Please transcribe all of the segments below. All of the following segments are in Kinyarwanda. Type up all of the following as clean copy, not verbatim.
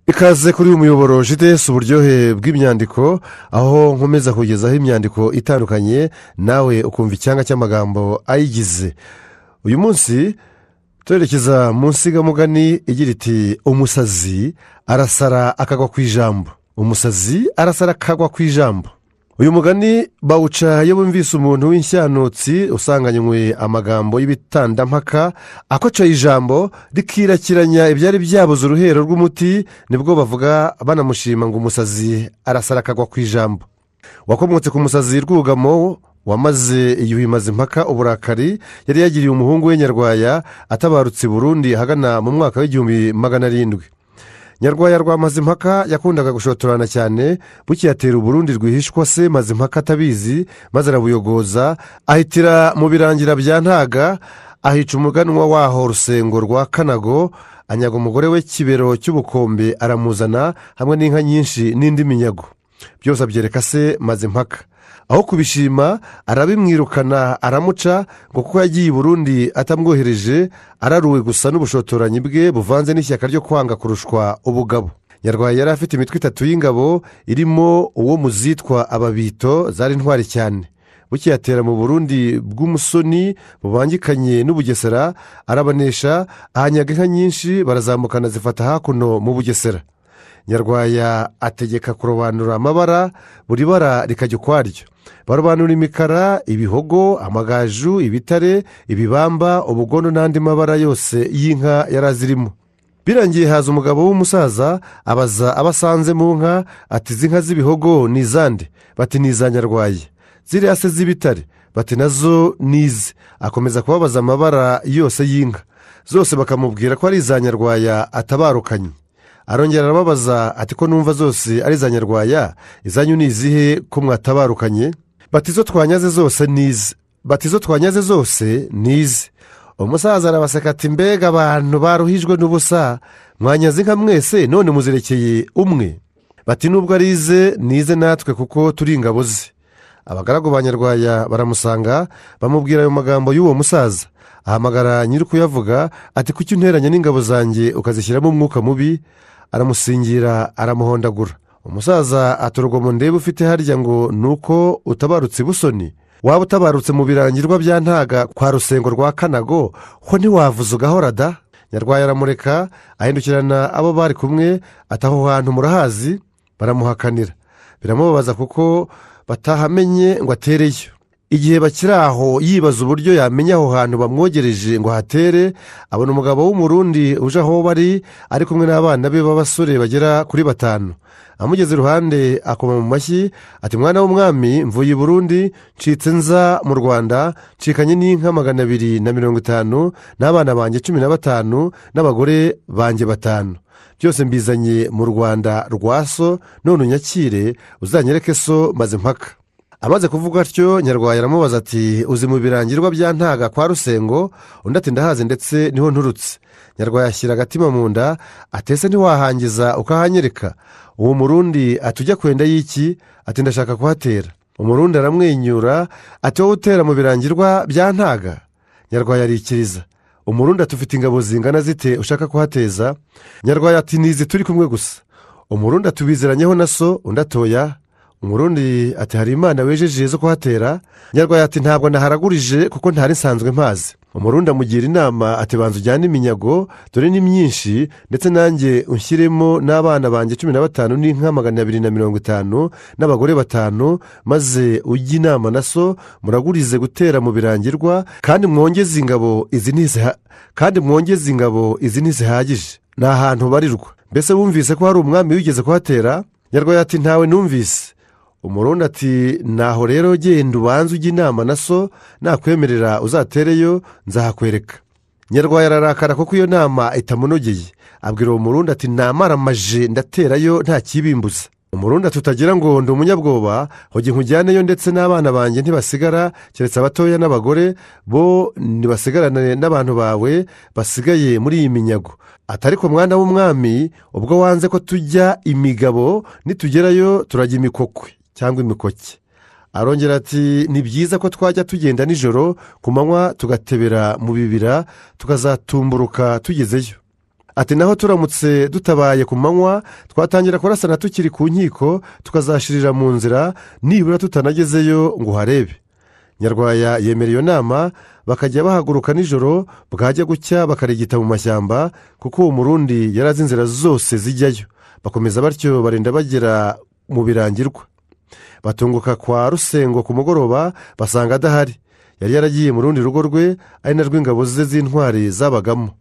Ikaze kuri uyu muyoboro JDS uburyohe bw'imyandiko, aho nkomeza kugezaho imyandiko itandukanye nawe ukumva icyanga cy'amagambo ayigize. Uyu munsi turerekeza mu nsigamugani igira iti: umusazi arasara akagwa ku ijambo. Umusazi arasara akagwa ku ijambo. Uyu mugani bawuca iyo bumvise umuntu w'inshyanutsi usanganywe amagambo y'ibitandampaka akocoye ijambo rikirakiranya ibyari byabuze uruhero rw'umuti, nibwo bavuga banamushima ngo umusazi arasara akagwa ku ijambo. Wakomotse ku musazi Rwugamo wamaze Yuhi Mazimpaka uburakari yari yagiriye umuhungu we Nyarwaya atabarutse i Burundi ahagana mu mwaka w'1700. Nyarwaya rwa Mazimpaka yakundaga gushotorana cyane, bukiyatera Uburundi rwihishwa se Mazimpaka atabizi, maze arabuyogoza ahitira mu birangira bya Ntaga, ahica umuganwa waho Rusengo rwa Kanago, anyaga umugore we Kibero cy'ubukombe aramuzana hamwe n'inka nyinshi n'indi minyago, byose abyereka se Mazimpaka. Aho kubishima arabimwirukana aramuca, ngo kuko yagiye i Burundi atamwohereje, araruwe gusa n'ubushotoranyi bwe buvanze n'ishyaka ryo kwanga kurushwa ubugabo. Nyarwaya yari afite imitwe itatu y'ingabo irimo uwo mu zitwa Ababito, zari intwari cyane. Bukiyatera mu Burundi bw'Umusoni bubangikanye n'Ubugesera arabanesha, ahanyaga inka nyinshi barazamukana zifata hakuno mu Bugesera. Nyarwaya ategeka kurobanura amabara, buri bara rikajya ukwaryo. Barobanura imikara, ibihogo, amagaju, ibitare, ibibamba, ubugono n'andi mabara yose y'inka yari azirimo. Birangiye haza umugabo w'umusaza abaza abasanze mu nka ati: izi nka z'ibihogo ni izande? Bati: ni iza Nyarwaya. Ziriya se z'ibitare? Bati: nazo ni ize. Akomeza kubabaza amabara yose y'inka zose, bakamubwira ko ari iza Nyarwaya atabarukanye. Arongera arababaza ati: ko numva zose ari iza Nyarwaya, izanyu ni izihe ko mwatabarukanye? Bati: izo twanyaze zose ni ize. Bati: izo twanyaze zose ni ize. Umusaza arabaseka ati: mbega abantu baruhijwe n'ubusa, mwanyaze inka mwese none muzirekeye umwe? Bati: nubwo ari ize ni ize natwe kuko turi ingabo ze. Abagaragu ba Nyarwaya baramusanga bamubwira ayo magambo y'uwo musaza. Ahamagara nyiri kuyavuga ati: kuki unteranya n'ingabo zanjye ukazishyiramo umwuka mubi? Aramusingira aramuhondagura. Umusaza ati: urugomo ndebe ufite harya ngo ni uko utabarutse i Busoni? Waba utabarutse mu birangirwa bya Ntaga kwa Rusengo rwa Kanago ho ntiwavuze ugahora da? Nyarwaya aramureka ahindukirana abo bari kumwe ati: aho hantu murahazi? Baramuhakanira. Biramubabaza kuko batahamenye ngo atereyo. Igihe bakiri aho yibaza uburyo yamenya aho hantu bamwogereje ngo ahatere, abona umugabo w'Umurundi uje aho bari ari kumwe n'abana be b'abasore bagera kuri 5. Amugeze iruhande akoma mu mashyi ati: mwana w'umwami, mvuye i Burundi ncitse nza mu Rwanda, ncikanye n'inka 250 n'abana banjye 15 n'abagore banjye 5, byose mbizanye mu Rwanda rwa so, none unyakire uzanyereke so Mazimpaka. Amaze kuvuga atyo Nyarwaya aramubaza ati: uzi mu birangirwa bya Ntaga kwa Rusengo? Undi ati: ndahazi ndetse niho nturutse. Nyarwaya ashyira agatima mu nda ati: ese ntiwahangiza ukahanyereka? Uwo Murundi ati: ujya kwenda y'iki? Ati: ndashaka kuhatera. Umurundi aramwenyura ati: wowe utera mu birangirwa bya Ntaga? Nyarwaya arikiriza. Umurundi ati: ufite ingabo zingana zite ushaka kuhateza? Nyarwaya ati: nizi turi kumwe gusa. Umurundi ati: ubiziranyeho na so? Undi atoya. Umurundi ati: hari imana wejeje zo kuhatera? Nyarwaya ati: ntabwo naharagurije kuko ntari nsanzwe mpazi. Umurundi amugira inama ati: banza ujyane iminyago dore ni myinshi, ndetse nanjye unshyiremo n'abana banjye 15 n'inka 250 n'abagore 5, maze ujye inama na so muragurize gutera mu birangirwa, kandi mwongeze ingabo izi ntizihagije, ni ahantu barirwa. Mbese wumvise ko hari umwami wigeze kuhatera? Nyarwaya ati: ntawe numvise. Umurundi ati: naho rero genda ubanze ujye inama na so, nakwemerera uzatereyo nzahakwereka. Nyarwaya ararakara kuko iyo nama itamunogeye. Abwira uwo Murundi ati: namaramaje ndaterayo nta kibimbuza. Umurundi ati: utagira ngo ndi umunyabwoba, hoge nkujyaneyo ndetse n'abana banjye ntibasigara, keretse abatoya n'abagore bo ntibasigarane n'abantu bawe basigaye muri iyi minyago. Ati: ariko mwana w'umwami, ubwo wanze ko tujya imigabo, nitugerayo turajya imikokwe cyangwa imikoke. Arongera ati: ni byiza ko twajya tugenda nijoro, ku manywa tugatebera mu bibira, tukazatumburuka tugezeyo. Ati naho turamutse dutabaye ku manywa twatangira kurasana tukiri ku nkiko, tukazashirira mu nzira nibura tutanagezeyo ngo uharebe. Nyarwaya yemera iyo nama, bakajya bahaguruka nijoro, bwajya gucya bakarigita mu mashyamba, kuko uwo Murundi yari azi inzira zose zijyayo. Bakomeza batyo barinda bagera mu Birangirwa. Batunguka kwa Rusengo ku mugoroba, basanga adahari. Yari yaragiye mu rundi rugo rwe, ari narwo ingabo ze z'intwari zabagamo.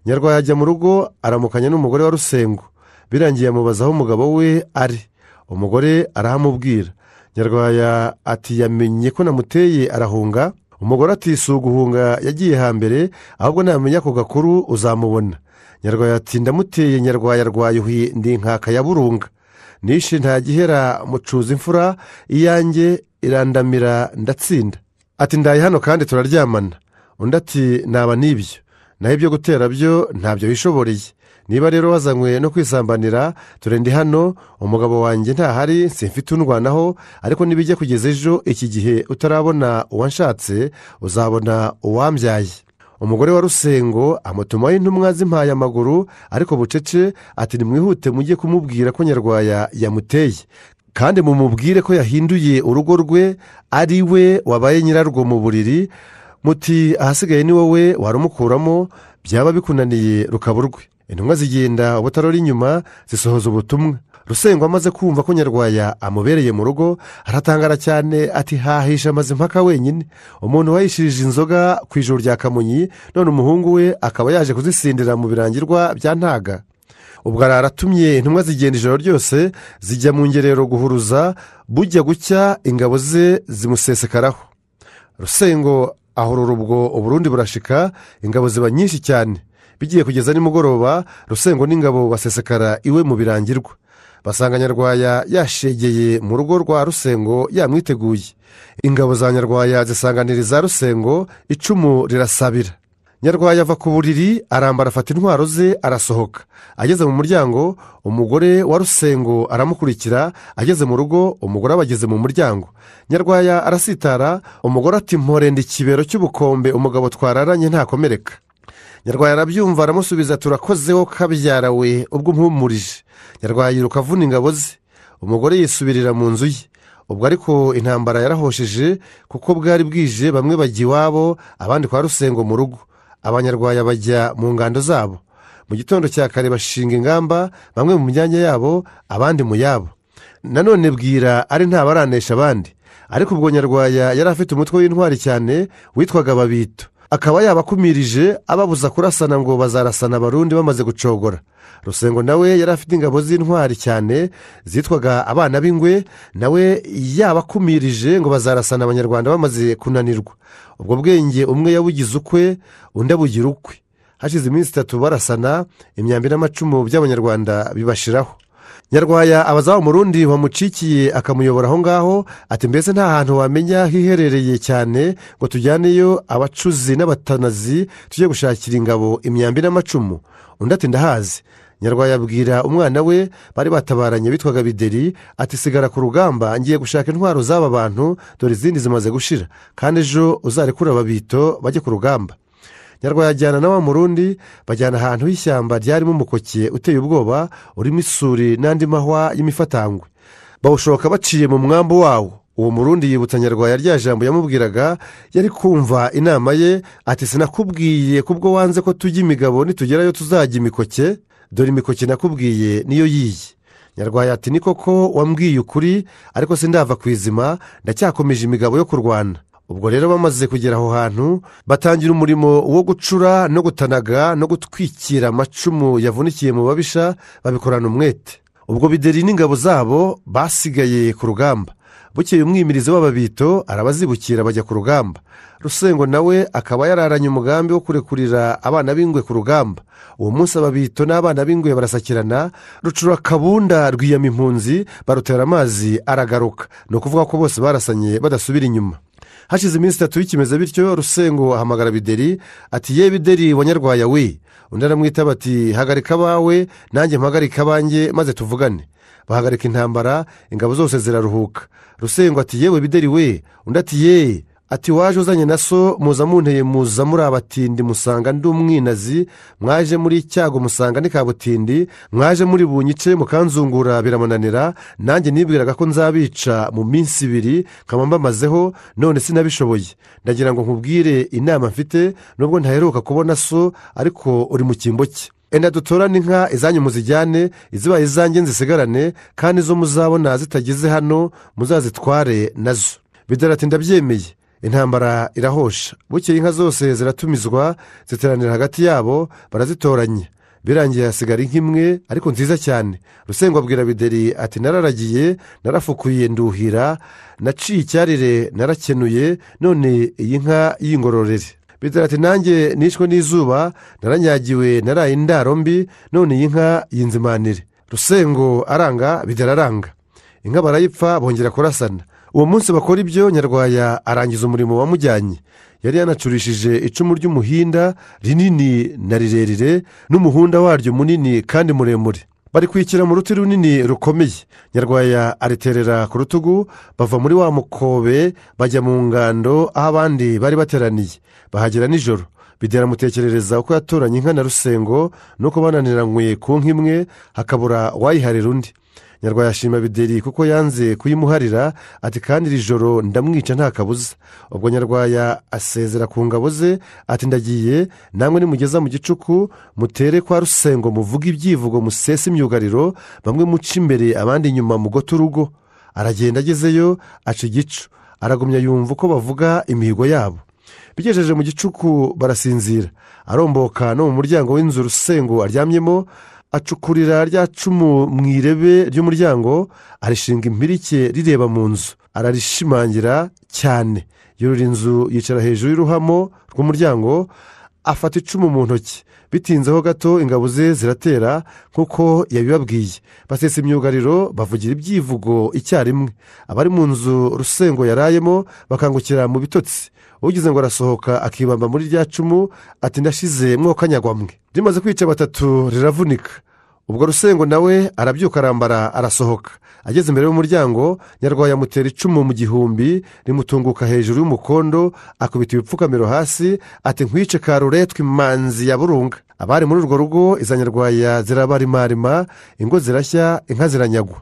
Nyarwaya ajya mu rugo aramukanya n'umugore wa Rusengo. Birangiye amubaza aho umugabo we ari. Umugore arahamubwira. Nyarwaya ati yamenye ko namuteye arahunga. Umugore ati si uguhunga yagiye hambere, ahubwo namenya ako gakuru uzamubona. Nyarwaya ati ndamuteye Nyarwaya rwayuhi ndi inkaka ya Burunga, nishe nta gihera mucuza imfura, iyanjye irandamira ndatsinda. Ati ndaye hano kandi turaryamana. Undi ati naba n'ibyo, naho ibyo gutera byo ntabyo wishoboreye. Niba rero wazanywe no kwisambanira, turende hano, umugabo wanjye ntahari, simfite undwanaho, ariko nibijya kugeza ejo iki gihe utarabona uwanshatse, uzabona uwambyaye. Umugore wa Rusengo amutumaho intumwa zimpaye amaguru, ariko bucece, ati nimwihute mujye kumubwira ko Nyarwaya yamuteye, kandi mumubwire ko yahinduye urugo rwe, ari we wabaye nyirarwo mu buriri, muti ahasigaye ni wowe warumukuramo, byaba bikunaniye rukaba urwe. Intumwa zigenda ubutarora inyuma zisohoza ubutumwa. Rusengo amaze kumva ko Nyarwaya amubereye mu rugo, aratangara cyane, ati hahisha Mazimpaka wenyine, umuntu wayishirije inzoga ku ijoro rya Kamonyi, none umuhungu we akaba yaje kuzisindira mu Birangirwa bya Ntaga. Ubwo aratumye intumwa zigenda ijoro ryose, zijya mu ngerero guhuruza, bujya gucya ingabo ze zimusesekaraho. Rusengo ahorora ubwo Uburundi burashika, ingabo ziba nyinshi cyane. Bigiye kugeza nimugoroba, Rusengo n'ingabo basesekara iwe mu Birangirwa. Basanga Nyarwaya yashegeye mu rugo rwa Rusengo yamwiteguye. Ingabo za Nyarwaya zisanganiriza Rusengo, icumu rirasabira. Nyarwaya ava ku buriri, arambara, afata intwaro ze, arasohoka. Ageze mu muryango, umugore wa Rusengo aramukurikira. Ageze mu rugo, umugore abageze mu muryango. Nyarwaya arasitara, umugore ati mporenda ikibero cy'ubukombe, umugabo twararanye ntakomereka. Nyarwaya arabyumva, aramusubiza turakozeho kabyara we ubwo mpumurije. Nyarwaya yiruka avuna ingabo ze, umugore yisubirira mu nzu ye. Ubwo ariko intambara yarahosheje, kuko bwari bwije, bamwe bajya iwabo, abandi kwa Rusengo mu rugo. Abanyarwaya bajya mu ngando zabo. Mu gitondo cya kare bashinga ingamba, bamwe mu myanya yabo, abandi mu yabo. Nanone bwira ari ntabaranesha abandi. Ariko ubwo Nyarwaya yari afite umutwe w'intwari cyane witwaga Babito, akaba yabakumirije ababuza kurasana ngo bazarasana Abarundi bamaze gucogora. Rusengo nawe yari afite ingabo z'intwari cyane zitwaga abana b'ingwe, nawe yabakumirije ngo bazarasana Abanyarwanda bamaze kunanirwa. Ubwo bwenge umwe yabugize ukwe, undi abugira ukwe. Hashize iminsi 3 barasana, imyambi n'amacumu by'Abanyarwanda bibashiraho. Nyarwaya abaza wa Murundi wamucikiye akamuyobora aho ngaho, ati mbese nta hantu wamenya hiherereye cyane ngo tujyaneyo abacuzi n'abatanazi tujye gushakira ingabo imyambi n'amacumu? Undi ati ndahazi. Nyarwaya abwira umwana we bari batabaranye bitwaga Bideri, ati sigara ku rugamba, ngiye gushaka intwaro z'aba bantu, dore izindi zimaze gushira, kandi ejo uzarekura Ababito bajye ku rugamba. Nyarwaya ajyana na wa Murundi, bajyana ahantu h'ishyamba ryarimo umukoke uteye ubwoba, urimo isuri n'andi mahwa y'imifatangwe. Bawushoka baciye mu mwambo wawo. Uwo Murundi yibutsa Nyarwaya rya jambo yamubwiraga, yari kumva inama ye, ati sinakubwiye kubwo wanze ko tujya imigabo, nitugerayo tuzajya imikoke, dore imikoke nakubwiye niyo yiye. Nyarwaya ati ni koko wambwiye ukuri, ariko sindava ku izima, ndacyakomeje imigabo yo kurwana. Ubwo rero bamaze kugera aho hantu, batangira umurimo wo gucura no gutanaga no gutwikira amacumu yavunikiye mu babisha, babikorana umwete. Ubwo Bideri n'ingabo zabo basigaye ku rugamba. Bukeye umwimirizi w'Ababito arabazibukira bajya ku rugamba. Rusengo nawe akaba yararanye umugambi wo kurekurira abana b'ingwe ku rugamba. Uwo munsi Ababito n'abana b'ingwe barasakirana, rucura kabunda rwiyama impunzi, barutera amazi aragaruka. Ni ukuvuga ko bose barasanye badasubira inyuma. Hashize iminsi 3 bikimeze bityo, Rusengo ahamagara Bideri ati ye Bideri wa Nyarwaya we. Undi aramwitaba ati hagarika abawe nanjye mpagarika abanjye, maze tuvugane. Bahagarika intambara, ingabo zose ziraruhuka. Rusengo ati yewe Bideri we. Undi ati ye. Ati waje uzanye na so, muza munteye, muza muri abatindi, musanga ndi umwinazi, mwaje muri cyago musanga ni kabutindi, mwaje muri bunyice mukanzungura biramunanira, nanjye nibwiraga ko nzabica mu minsi 2 nkaba mbamazeho, none sinabishoboye. Ndagira ngo nkubwire inama mfite, nubwo ntaheruka kubona so, ariko uri mu cyimbo cye. Enda dutorane inka izanyu muzijyane, izibaye izanjye nzisigarane, kandi izo muzabona zitageze hano muzazitware nazo. Bideri ati ndabyemeye. Intambara irahosha. Bukeye inka zose ziratumizwa, ziteranira hagati yabo, barazitoranya. Birangiye hasigara inka imwe ariko nziza cyane. Rusengo abwira Bideri ati nararagiye, narafukuye, nduhira, naciye icyarire, narakenuye, none iyi nka y'ingororere. Bideri ati nanjye nishwe n'izuba, naranyagiwe, naraye indaro mbi, none iyi nka yinzimanire. Rusengo aranga, Bideri aranga. Inka barayipfa, bongera kurasana. Uwo munsi bakora ibyo, Nyarwaya arangiza umurimo wamujyanye. Yari yanacurishije icumu ry'umuhinda rinini na rirerire, n'umuhunda waryo munini kandi muremure. Barikwikira mu ruti runini rukomeye. Nyarwaya ariterera ku rutugu, bava muri wa mukobe bajya mu ngando aho abandi bari bateraniye. Bahagera nijoro. Bideri amutekerereza uko yatoranye inka na Rusengo, nuko bananiranywe ku nka imwe, hakabura uwayiharira undi. Nyarwaya ashima Bideri kuko yanze kuyimuharira, ati kandi iri joro ndamwica nta kabuza. Ubwo Nyarwaya asezera ku ngabo ze, ati ndagiye, namwe nimugeza mu gicuku mutere kwa Rusengo, muvuge ibyivugo, musese imyugariro, bamwe muca imbere abandi inyuma mugote urugo. Aragenda agezeyo aca igicu, aragumya yumva uko bavuga imihigo yabo. Bigejeje mu gicuku barasinzira. Aromboka no mu muryango w'inzu Rusengo aryamyemo, acukurira rya cumu mu irebe ry'umuryango, arishinga impirike rireba mu nzu, ararishimangira cyane. Yurira inzu, yicara hejuru y'uruhamo rw'umuryango, afata icumu mu ntoki. Bitinzeho gato ingabo ze ziratera nk'uko yabibabwiye. Basesa imyugariro, bavugira ibyivugo icyarimwe. Abari mu nzu Rusengo yarayemo bakangukira mu bitotsi. Ugize ngo arasohoka akibamba muri rya cumu, ati ndashize mwokanyagwamwe. Rimaze kwica 3 riravunika. Ubwo Rusengo nawe arabyuka, arambara, arasohoka. Ageze imbere y'umuryango, Nyarwaya amutera icumu mu gihumbi, rimutunguka hejuru y'umukondo, akubita ibipfukamiro hasi, ati nkwice karuretwa imanzi ya Burunga. Abari muri urwo rugo iza Nyarwaya zirabarimarima, ingo zirashya, inka ziranyagwa.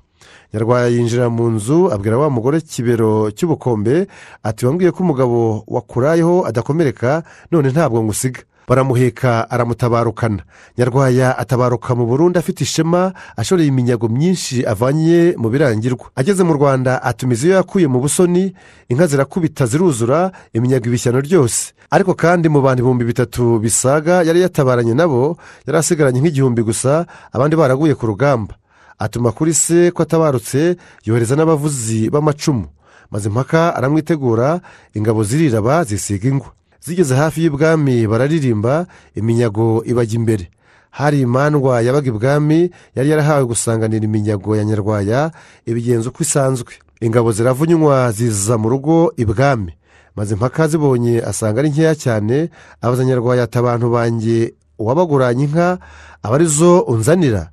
Nyarwaya yinjira mu nzu, abwira wa mugore Kibero cy'ubukombe, ati wambwiye ko umugabo wakurayeho adakomereka, none ntabwo ngusiga. Baramuheka aramutabarukana. Nyarwaya atabaruka mu Burundi afite ishema, ashoreye iminyago myinshi avanye mu birangirwa. Ageze mu Rwanda atumiza iyo yakuye mu Busoni, inka zirakubita ziruzura, iminyago ibishyano ryose. Ariko kandi mu bantu 3000 bisaga yari yatabaranye nabo, yari asigaranye nk'igihumbi gusa, abandi baraguye ku rugamba. Atuma kuri se ko atabarutse, yohereza n'abavuzi b'amacumu. Mazimpaka aramwitegura, ingabo ziriraba zisiga ingwa. Zigeze hafi y'ibwami bararirimba, iminyago ibajya imbere. Hari imandwa yabaga ibwami yari yarahawe gusanganira iminyago ya Nyarwaya, ibigenza uko isanzwe. Ingabo ziravunywa ziza mu rugo ibwami. Mazimpaka zibonye asanga ari nkeya cyane, abaza Nyarwaya ati abantu banjye uwabaguranye inka aba arizo unzanira?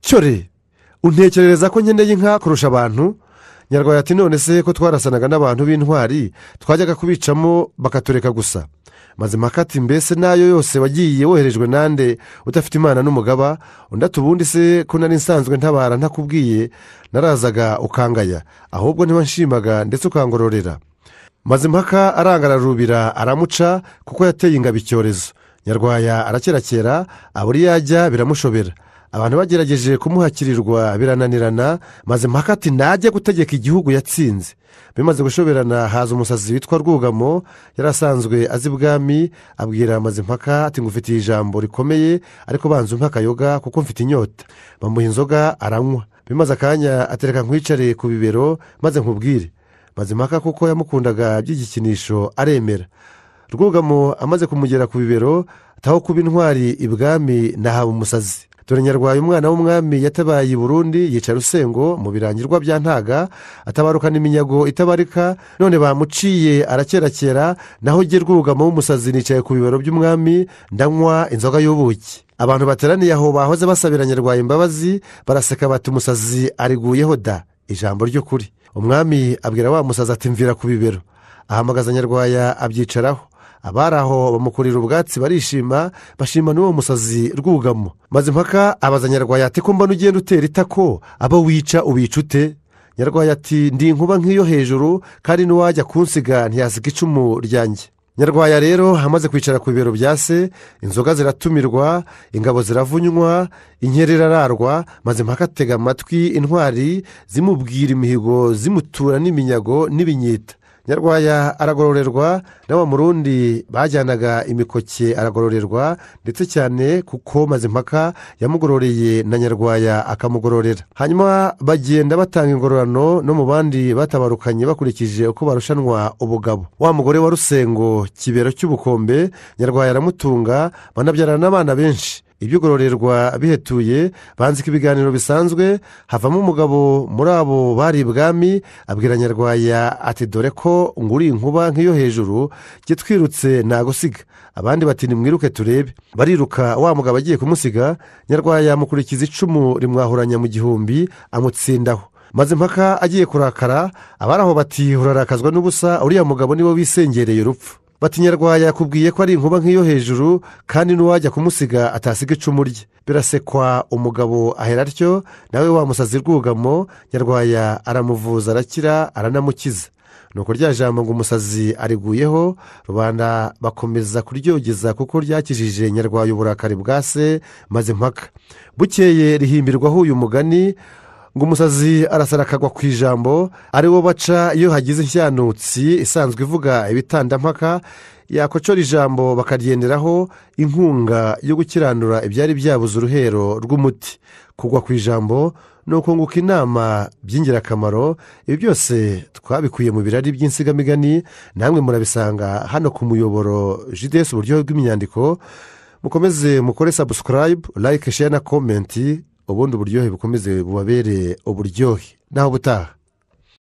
Cyore untekerereza ko nkeneye inka kurusha abantu? Nyarwaya ati none se ko twarasanaga n'abantu b'intwari, twajyaga kubicamo bakatureka gusa. Mazimpaka ati mbese nayo yose wagiye woherejwe nande udafite imana n'umugaba? Undi ati ubundi se ko nari nsanzwe ntabara ntakubwiye, narazaga ukangaya, ahubwo ntiwanshimaga ndetse ukangororera. Mazimpaka arangararubira aramuca, kuko yateye ingabo icyorezo. Nyarwaya arakerakera, abura iyo ajya biramushobera. Abantu bagerageje kumuhakirirwa birananirana. Mazimpaka ati najye gutegeka igihugu yatsinze. Bimaze gushoberana haza umusazi witwa Rwugamo, yari asanzwe azi ibwami, abwira Mazimpaka ati ngufitiye ijambo rikomeye, ariko banza umpe akayoga kuko mfite inyota. Bamuha inzoga aranywa. Bimaze akanya atereka nkwicare ku bibero maze nkubwire. Mazimpaka kuko yamukundaga by'igikinisho aremera. Rwugamo amaze kumugera ku bibero, ataho kuba intwari ibwami nahaba umusazi. Dore Nyarwaya umwana w'umwami yatabaye i Burundi, yica Rusengo mu birangirwa bya Ntaga, atabarukana iminyago itabarika, none bamuciye arakerakera, naho jye Rwugamo w'umusazi nicaye ku bibero by'umwami ndanywa inzoga y'ubuki. Abantu bateraniye aho bahoze basabira Nyarwaya imbabazi, baraseka bati umusazi ariguyeho da, ijambo ry'ukuri. Umwami abwira wa musazi ati mvira ku bibero. Ahamagaza Nyarwaya abyicaraho. Abari aho bamukurira ubwatsi barishima, bashima n'uwo musazi Rwugamo. Mazimpaka abaza Nyarwaya ati: "Ko mbona ugenda utera itako, abo wica ubica ute?" Nyarwaya ati: "Ndi inkuba nk'iyo hejuru, kandi n'uwajya kunsiga ntiyasiga icumu ryanjye." Nyarwaya rero amaze kwicara ku bibero bya se, inzoga ziratumirwa, ingabo ziravunywa, inkera irararwa. Mazimpaka atega amatwi intwari zimubwira imihigo, zimutura n'iminyago n'ibinyita. Nyarwaya aragororerwa, na wa Murundi bajyanaga imikoke aragororerwa, ndetse cyane kuko Mazimpaka yamugororeye na Nyarwaya akamugororera. Hanyuma bagenda batanga ingororano no mu bandi batabarukanye bakurikije uko barushanwa ubugabo. Wa mugore wa Rusengo Kibero cy'ubukombe, Nyarwaya aramutunga, banabyarana n'abana benshi. Iby'ugororerwa bihetuye, banzika ibiganiro bisanzwe. Havamo umugabo muri abo bari ibwami, abwira Nyarwaya ati: "Dore ko nguri inkuba nk'iyo hejuru, jye twirutse nagusiga." Abandi bati: "Nimwiruke turebe." Bariruka, wa mugabo agiye kumusiga, Nyarwaya amukurikiza icumu rimwahuranya mu gihumbi, amutsindaho. Mazimpaka agiye kurakara, abari aho bati: "Urarakazwa n'ubusa, uriya mugabo niwe wisengereye urupfu." Bati: "Nyarwaya yakubwiye ko ari inkuba nk'iyo hejuru, kandi n'uwajya kumusiga atasiga icumu rye." Birasekwa, umugabo ahera atyo. Nawe wa musazi Rwugamo, Nyarwaya aramuvuza arakira, aranamukiza. Nuko rya jambo ngo umusazi ariguyeho, rubanda bakomeza kuryogeza kuko ryakijije Nyarwaya uburakari bwa se Mazimpaka. Bukeye rihimbirwaho uyu mugani ngo umusazi arasara akagwa ku ijambo, ari wo baca iyo hagize inshyanutsi isanzwe ivuga ibitandampaka yakocora ijambo, bakaryenderaho inkunga yo gukiranura ibyari byabuze uruhero rw'umuti. Kugwa ku ijambo ni ukunguka inama by'ingirakamaro. Ibi byose twabikuye mu birari by'insigamigani, namwe murabisanga hano ku muyoboro JDS Uburyohe bw'imyandiko. Mukomeze mukore subscribe, like, share na comment, ubundi uburyohe bukomeze bubabere uburyohe. Naho ubutaha.